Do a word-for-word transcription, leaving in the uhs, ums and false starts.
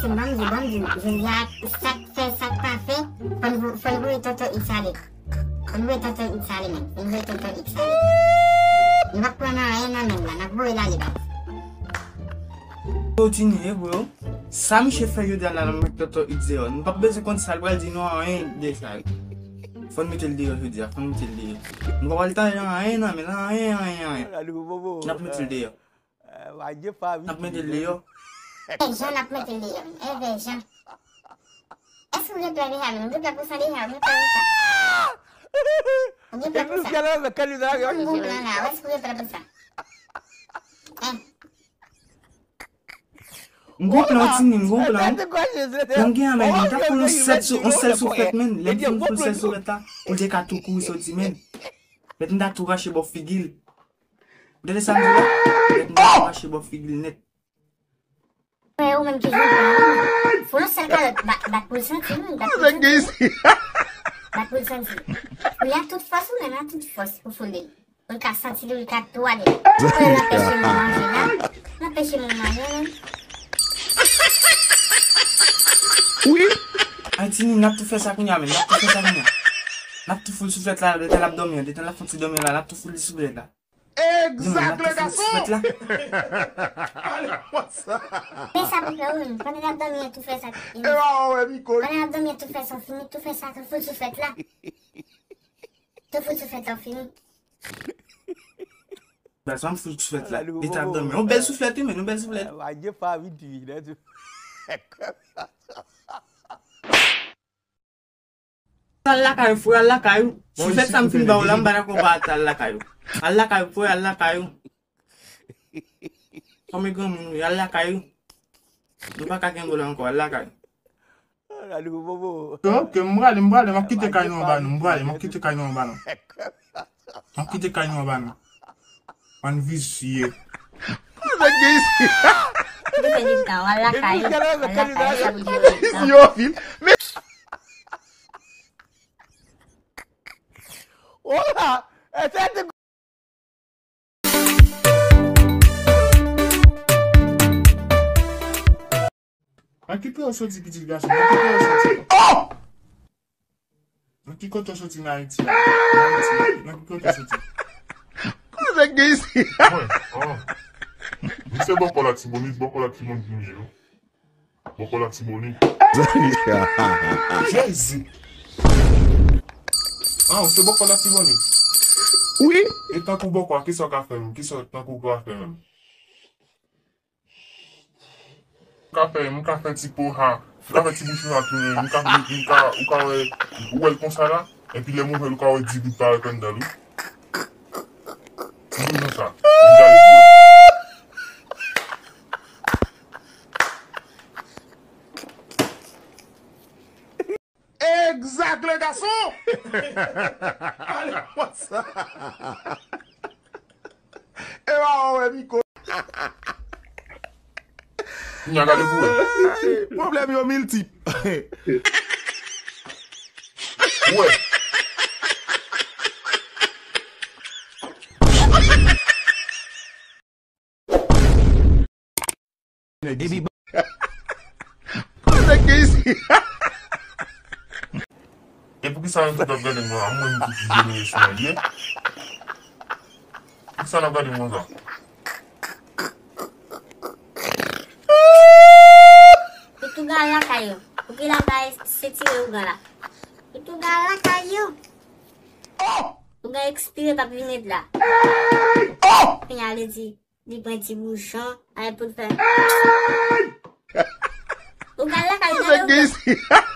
Bon, m di, bon, m di, jodi a, sa k fè, sa k pa fè, fò n vo-, fò n voye Tonton X ale. Fò n voye Tonton X ale, menm. Fò n voye Tonton X ale. Nou p ap pran anyen nan men l la, n ap voye l ale, baz. Yo, Tini, eh, bro. Sa misye fè jodi a la nan met Tonton X deyò. Nou p ap bezwen konn sa l pral di nou anyen de sa. Fò n mete l deyò jodi a, fò n mete l deyò. Nou p ap pral tande anyen nan men l, anyen, anyen, anyen. N ap mete l deyò. N ap mete l deyò. Evè jan n ap mete l deyò. Evè jan. Èske w gen plè deja, menm? Ou gen plè pou sa deja? Ou gen plè pou sa? Ou gen plè pou sa? Ou gen plè la? Èske w gen plè pou sa? Hein? M gon plan, Tini, m gon plan. Plan m gen an, men m ta foul yon sèt sou, yon sèl souflèt, men. Lè m fin foul sèl souflèt la, pou l te ka tou kouri soti, men. Lè m ta tou rache bò figi l. Ou tande sa m di la? Lè m ta tou rache bò figi l nèt. Wè, ou menm ki jwenn plan an. Foul yon sèl kalòt, bat, bat pou l santi, wi, bat pou l santi. Bat pou l santi. Ou la tout fòs, ou menm la tout fòs pou foule. Ou ka santi li, ou ka tou ale. Ou wè l anpeche moun manje la. L anpeche moun manje, men. Wi. Ay, Tini, n ap tou fè sa kounye a, men. N ap tou fè sa kounye a. N ap tou foul souflèt la, detan l ap dòmi an, detan l ap fon ti dòmi la, n ap tou foul li souflèt la. Egzak, le gason! Fè sa pou fè, wi. Pandan l ap dòmi an, tou fè sa. Pandan l ap dòmi an, tou fè sa, fini, tou fè sa, tou foul souflèt la. Tou foul souflèt la, fini. Gason, m foul souflèt la. Li t ap dòmi. Yon bèl souflèt, wi, men yon bèl souflèt. Al lakay ou, frè, al lakay ou. Souflèt sa m fin ba ou la, m pa dakò pa al lakay ou. Al lakay ou, frè, al lakay ou. Kòm e granmoun ou ye, al lakay ou. Nou pa ka kenbe w la ankò, al lakay ou. Ok, m prale, m prale, m ap kite kay nou anba nou, m prale, m ap kite kay nou anba nou. M ap kite kay nou anba nou. Bann visye. Kòman gen isi? Li fè de tan, al lakay ou, al lakay ou, sa pou di yo de tan. Yo vin. Men. Ola! Ese te Nan ki peyi w soti, pitit gason? Nan ki peyi w soti? Oh! Nan ki kote w soti nan Ayiti a? Nan Ayiti, nan ki kote w soti? Kòman sa gen isi? Mwen, oh. M se bòkò Latibonit, bòkò Latibonit m ye, wi. Bòkò Latibonit. Jezi! Ah, ou se bòkò Latibonit? Wi. E tankou bòkò a, kisa w ka fè menm? Kisa w tankou w ka fè menm? M ka fè, m ka fè ti po ha, m ka fè ti bouchon ha tounen, m ka, m, m ka, ou ka wè, ou wè l konsa la, epi lè m ouvè l, ou ka wè di gout parèt anndan l, wi. Ti bouchon sa, m gade pou wè. Egzak, le gason! Ale konsa. E pa wè Miko. Kounya gade pou wè. Pwoblèm yo miltip. Wè. Epi, kòman sa gen isi? E poukisa nou tout ap gade m konsa? Mwen menm ki jenerasyon an ye. Poukisa n ap gade m konsa? Ou tou gal lakay yo. Ou ki la bay se tire ougan la. Ou tou gal lakay yo. Ougan ekspire p ap vin ret la. Kounya li di, li pran ti bouchon, ay pou l fè. Ou gal lakay yo, tande ougan.